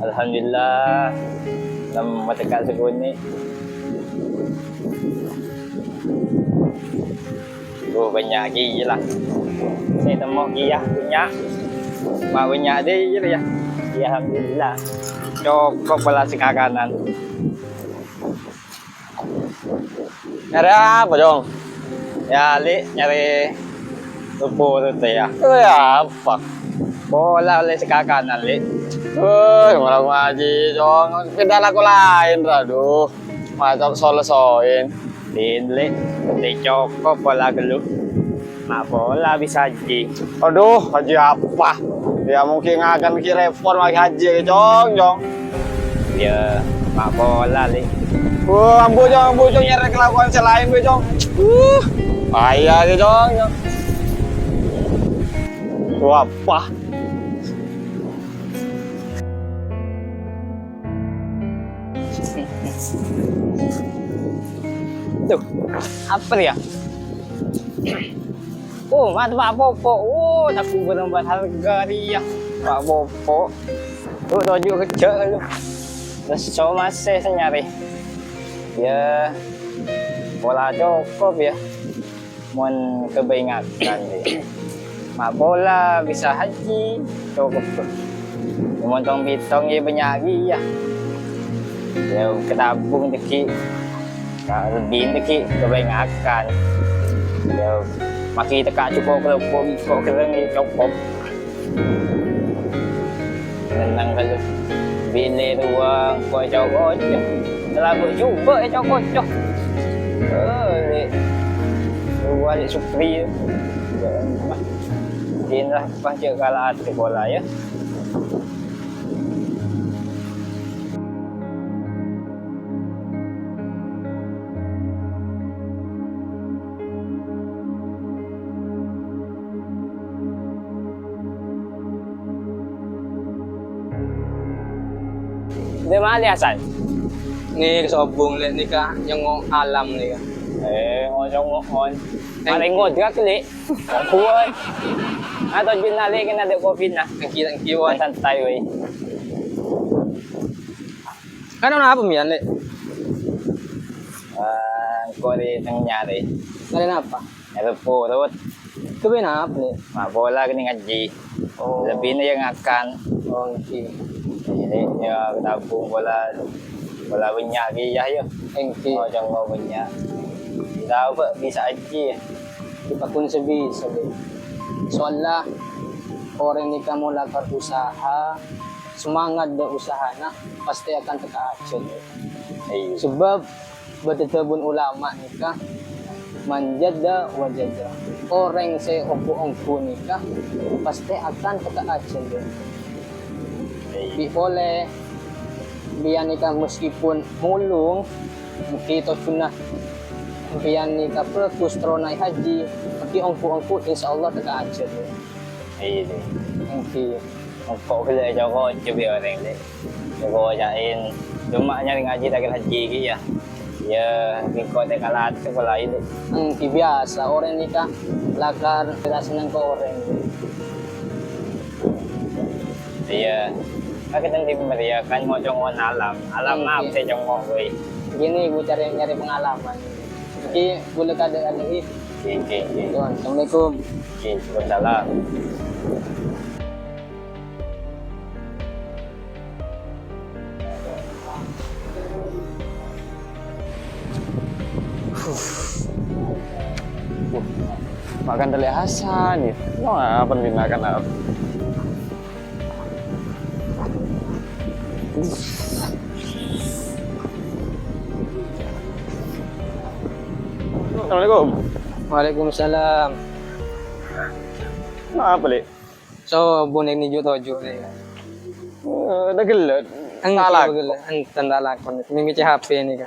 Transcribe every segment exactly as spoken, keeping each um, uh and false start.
Alhamdulillah, nem mateka sakonè'. Oh, bânnya' kèya la. Sè temmo kèya bânnya'. Ma' bânnya' dâ' iyâ, yâ. Yâ, alhamdulillah. Cokop la sakakanan. Nyarè apa, Cong? Yâ, Lè', nyarè loppo tè, yâ. Nyarè apa? Pola ollè sakakanan, Lè'. Wah, malah ngajhi, Cong. Pindah lako laèn, ra, dhu. Maca sol-soin. Din, Lè', Lè' cokop pola ghâllu. Ma' pola bisa hajji. Adhu, hajji apa? Yâ, mungkin ngakan ki repot lagi hajji, Cong, Cong. Yâ, ma' pola, Lè'. Wah, ambu, Cong, ambu, Cong, nyarè kalakowan sè laèn, wè, Cong. Uh, bahaya, Cong, Cong. Wah, apa? Tuh, apa ya? Oh, mata Pak Popo. Oh, aku berempat harga dia. Pak Popo. Tuh, toju' kejjhâ' lu. Terus so masih senyari. Ya, pola cokop ya. Mon kabâjângaghi, ma' pola bisa hajji, cokop. Mon tong-pèttongnga bânnya' kèya. Yâ, katabung dhâggi', ka-, lebbi dhâggi' kabâjângaghi. Yâ, maghi tekka' jhuko' kalabung, ko' gherreng, yâ, cokop. Nennang kaju. Binè rowa engko' èco-koco. Kalabung jhubâ' èco-koco. Oh, Lè'. Rowa Lè' Supri. Dinlah pas cè' kala atè pola, yâ. Dâ' malè, Hasan? Nè, sobung, Lè', nèka nyongngo' alam nèka. Eh, ngocong-ngocong. Paling ngodrak, Lè'. Buwân. Atau jin nalè kèna dâ' kopi, nah. Thank you, thank you, Wan. Santai, wè. Kan ana apa, Mian, Lè'? Ah, engko' rè tang nyarè. Nyarè napa? Nyarè purut. Kèbâ napa, Lè'? Ma' pola kènè ngajhi. Oh. Lebbina yâ ngakan. Oh, ngghi. Jadi, yâ, tabung pola, pola bânnya' kèya, yâ. Ngghi. Oh, cong bânnya'. Tao, Pak, bisa ajhi, yâ. Dipakon sè bisa, Lè'. Soalla orèng nèka mon lakar usaha, semangat dâ' usahana, pastè akan tekka' ajhâl. Iyâ. Sabâb bâdâ dhâbuna ulama nèka, "Man jadda wajadda." Orèng sè ongghu-ongghu nèka pastè akan tekka' ajhâl. Iyâ. Bi' polè, bi'ân nèka meskipun mulung, èngghi tojjhuna sampèyan nèka bhâghus terrona èhajhi, èngghi ongghu-ongghu, insyaallah tekka' ajhâl. Iyâ, Lè'. Èngghi. Engko' ghellâ' èco-koco bi' orèng, Lè'. Èco-koco ca'èn. Coma nyarè ngajhi ta' kèra hajji kèya. Yâ, engko' tè kalat sè pola, Lè'. Èngghi biyasa orèng nèka lakar ta' senneng ka orèng. Iyâ. Kakè tang di pemberian kan ngocong-ngocong alam. Alam apa sè cong-cong, wè? Gini, gua cari nyari pengalaman. Jadi, gua dekat dengan ini. Oke, oke, oke. Assalamualaikum. Oke, waalaikumsalam. Makan telek Hasan ya. Mau apa nih makan apa? Assalamualaikum. Waalaikumsalam. Apa, Lè'? So, bonè nèjo toju', Lè'. Eh, ta' ghellâ'. Enggak, talak. Enten talak. Mimicè H P nèka.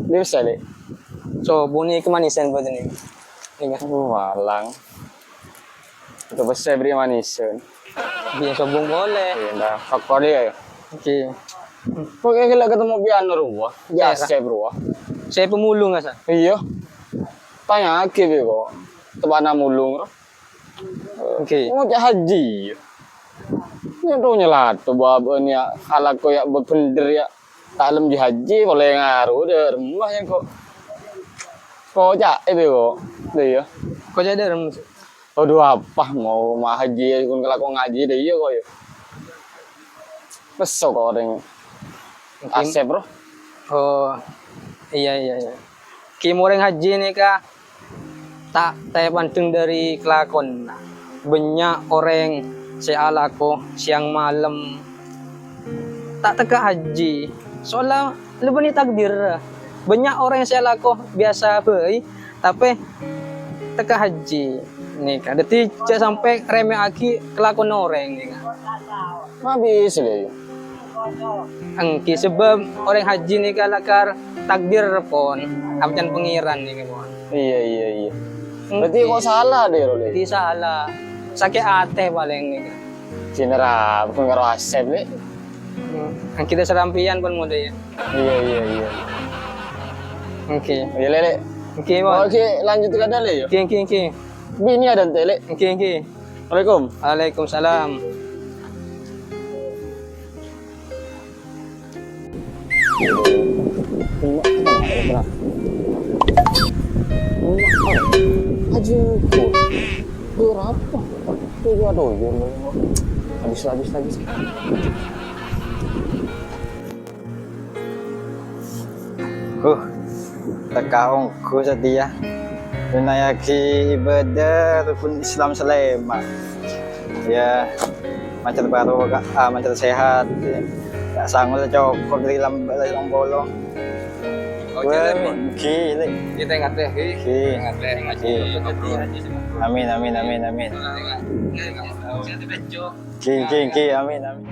Dia bisa, Lè'. So, bonè kemanisan buat ini. Nèka. Oh, malang. Itu pasti beri manisan. Biasa sobung boleh. Iya, dah. Faktor dia ya. Oke. Pokoknya kita ketemu piano rowa. Biasa, Bro. Saya pemulung, Hasan. Iya. Tanya lagi, Bro. Tepana mulung, Bro. Oke. Mau cak haji. Nyato nyalato bâbâna ya, alako ya bhender ya. Ta' lem jhâjhi polè ngaro dâ' remma ya ko'. Ko' ca'èp ya ko'. Lha iyâ. Ko' ca'èp dâ' remma. Aduh, apa mau ma' hajji ya, kun kalako ngajhi dâ' iyâ ko' ya. Pesso ko' orèng Asep, bro. Oh, iyâ, iyâ, iyâ. Kèng orèng hajji nèka ta' tapandeng dâri kalakowanna. Bânnya' orèng sè alako sèyang malem ta' tekka hajji. Soalla lebâna takdir. Bânnya' orèng sè alako biyasa bhâi, tapè tekka hajji. Nèka, dhâddhi jhâ' sampè' remè'aghi kalakowanna orèng nèka. Ma' bisa, lè, ya. Èngghi, sabâb orèng hajji nèka lakar takdir, pon. Abdhina Pangèran nèka, pon. Iyâ, iyâ, iyâ. Èngghi. Berarti ko' sala dâ' ro, lè? Èngghi, sala. Sakè' atè palèng nèka. Sinarap karo Asep, lè. Hmm. Èngghi, ta' sarampiyan, pon, modâ, ya. Iyâ, iyâ, iyâ. Èngghi. Iyâ, lè, lè. Èngghi, pon. Oke, lanjut ka dâlem, ya. Èngghi, èngghi, èngghi. Binè adâ' ente, lè. Èngghi, èngghi. Assalamualaikum. Waalaikumsalam. Aja, berapa? Tuh, aduh, ya, habis, habis, habis. Huh, tekka ongghu satèya. Nunayaghi ibâdâ rukun Islam sè lèma'. Ya, maca barokah, ah, maca sehat. Ya, sangol cokop dâri lambâ' polong. Oh, wah, jârèya, Bun. Èngghi, Lè. Kita ngateh, èngghi. Èngghi. Ngateh, ngaji. Èngghi. Amin, amin, amin, amin. Èngghi, èngghi, èngghi. Amin, amin.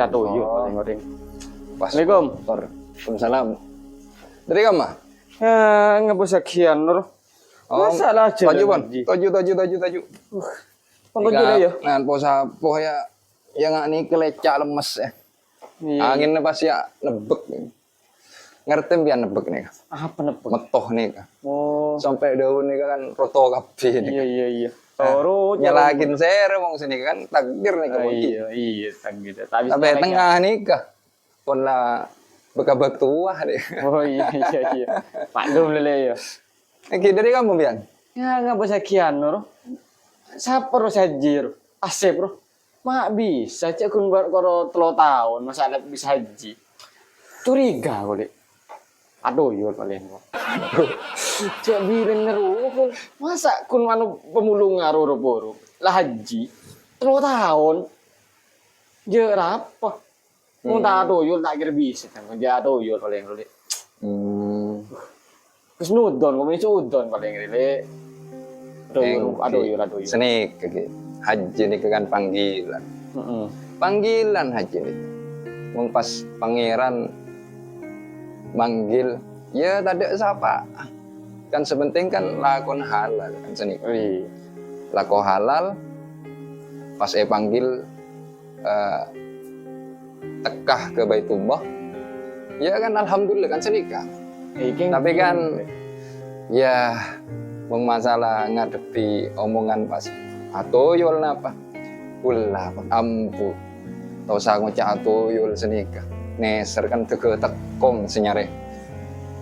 Katoyo, oh, paling-paling. Pas. Assalamualaikum. Waalaikumsalam. Dâri kamma? Ya, ngapa sakèyan, Nur? Oh, masa la toju, Bun. Toju, toju, toju, toju. Uh, pangko jârèya, ya? Nan posa poh, ya. Ya, nga' nèka lèca' lemmes, ya. Iyâ. Anginna pas, ya, nebbhek. Ngartè sampèyan nebbhek nèka? Apa nebbhek? Metto nèka. Oh. Sampè' dâun nèka kan roto kabbhi nèka. Iyâ, iyâ, iyâ. Ah, toro, nyalaaghi sèra mong sè nèka kan takdir nèka, oh, mungkin. Iyâ, iyâ, takdir. Tapi sampè' tengah nèka. Pon la bâk-abâk towa, Dek. Oh, iyâ, iyâ, iyâ. Maklum, Lè, ya. Èngghi, dâri kamma, Bian? Ya, ngapa sakèyan, Nur? Sapa ro sè hajji, Ro? Asep, Ro. Ma' bisa, cè' ghun bâr-, karo tello taon, masa' la bisa hajji. Curiga, kok, Lè. Atoyol palèng, kok. Cè' bilân nèro, kok. Masa' ghun anu pemulung ngaro ro-poro. La hajji. Tello taon. Jâ' rapa? Wong ta' atoyol, ta' kèra bisa, kan. Jâ' atoyol palèng, Lè. Hmm. Terros nudon, kok bisa udon palèng, Lè. Atoyol, èngghi, atoyol, atoyol. Sanèka, Ki. Hajji nèka kan panggilan. Heeh. Panggilan hajji nèka. Wong pas Pangèran manggil, ya tadâ' sapa. Kan sè pentèng kan lakona halal, kan sanèka. Iyâ. Lako halal, pas èpanggil, eh, tekka ka Baitullah, ya kan, alhamdulillah kan, sanèka. Tapi kan, ya, mong masalah ngadhebbhi omongan pas atoyol napa? Ghulâ, ambu. Ta' osa ngoca' atoyol sanèka. Nèser kan dâgâ tekkom sè nyarè.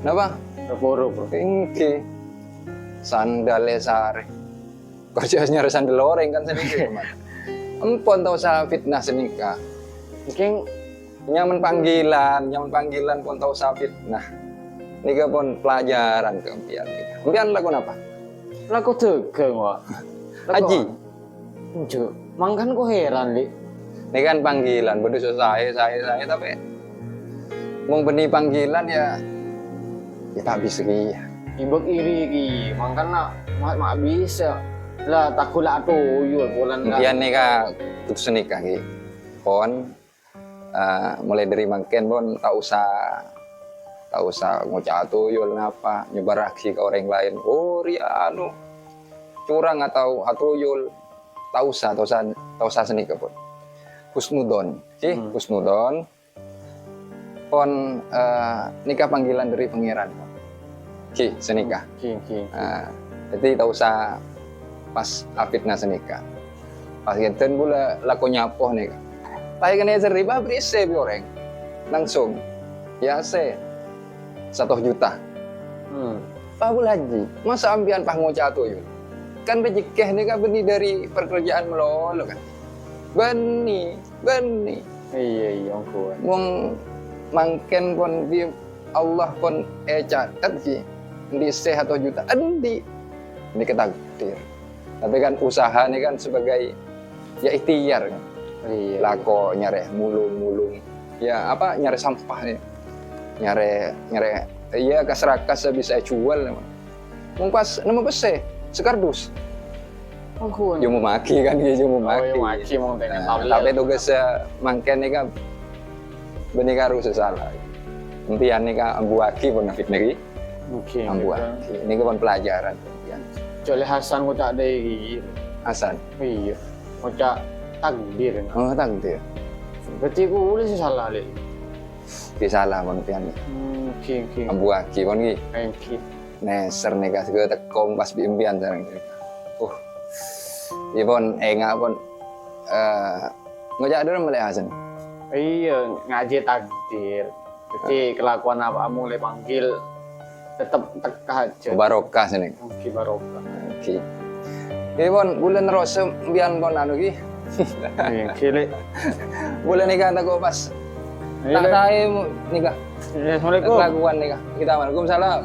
Napa? Ro-poro, Bro. Èngghi. Sandal è sarè. Kok jhâ' nyarè sandal orèng kan sanèka, Mas. Empon ta' osa fitnah sanèka. Mungkin nyaman panggilan, nyaman panggilan pon ta' osa fitnah. Nèka pon pelajaran ka empèyan nèka. Empèyan lako napa? Lako dâgâng, Wa'. Lako haji? Enjâ'. Mangkana kok heran, Lè. Nèka kan panggilan, bâdâ sè saè, saè, saè, tapè mong bânnè panggilan, ya, ya ta' bisa kèya. Ibâk iri kèya, mangkana ma', ma' bisa. La, ta' ghulâ atoyol polana. Empèyan nèka putus nèka, Ki. Pon, eh, mulai dâri mangkèn pon ta' osa Ta' osa ngoca' atoyol napa, nyebarraghi ka orèng laèn. Oh, rèya anu, curang atau atoyol. Ta' osa, ta' osa, ta' osa sanèka pon. Husnudzon, ghi, Hmm. husnudzon. Pon, eh, nèka panggilan dâri Pangèran, pon. Ghi, sanèka. Ghi, ghi, ghi. Nah, dhâddhi ta' osa pas afitna sanèka. Pas ghântèn bulâ lako nyapo nèka. Pas èkennè'è sèrrè, bâh, bârèsè bi' orèng. Langsung. Ya, sè. Satos juta. Hmm. Bâh, bulâ Haji, masa' sampèyan pas ngoca' atoyol? Kan rejhekkè nèka bânnè dâri pekerjaan malolo, kan? Bânnè, bânnè. Iyâ, iyâ, ongghuwân. Wong mangkèn pon bi' Allah pon ècatet, ghi. Endi' sè satos juta? Endi'? Nèka takdir. Tapè kan usaha nèka kan sebagai, ya, ikhtiar, kan. Iyâ, iyâ. Lako nyarè mulung-mulung. Ya, apa, nyarè sampah, ya. Nyarè, nyarè, ya, kas-rakas sè bisa èjhuwâl, ya. Mon pas nemmo pèssè, sakardus. Ongghuwân. Jhâ' mommaghi kan, ghi, jhâ' mommaghi. Oh, iyâ, mommaghi, mon tènga. Nah, tapè tugassa mangkèn nèka bânnè karo sè sala. Sampèyan nèka ambuwâghi pon afitna, ghi. Oke, ambuwâghi. Nèka pon pelajaran. Jhâ' lè Hasan ngoca' dâi, ghi. Hasan? Iyâ. Ngoca' takdir. Oh, takdir. Berarti kulâ sè sala, Lè'. Ghi sala pon sampèyan. Hmm, oke, oke. Ambuwâghi pon, ghi. Oke. Nèser nèka sè tèko pas bi' sampèyan sareng. Uh. Iyâ pon, enga' pon. Eh, ngoca' dâri malè Hasan. Iyâ, ngajhi takdir. Dhâddhi kalakowan apa molaè panggil, tetep teka jhâ. Barokah sanèka. Oke, barokah. Oke. Iyâ pon, bulâ nerros sampèyan pon anu, ghi. Iyâ, ghi, Lè'. Bulâ nèka tako' pas. Iyâ, ta' Lè'. Saè mo-, nèka. Iyâ, assalamualaikum. Kalakowan nèka. Kita, waalaikumsalam.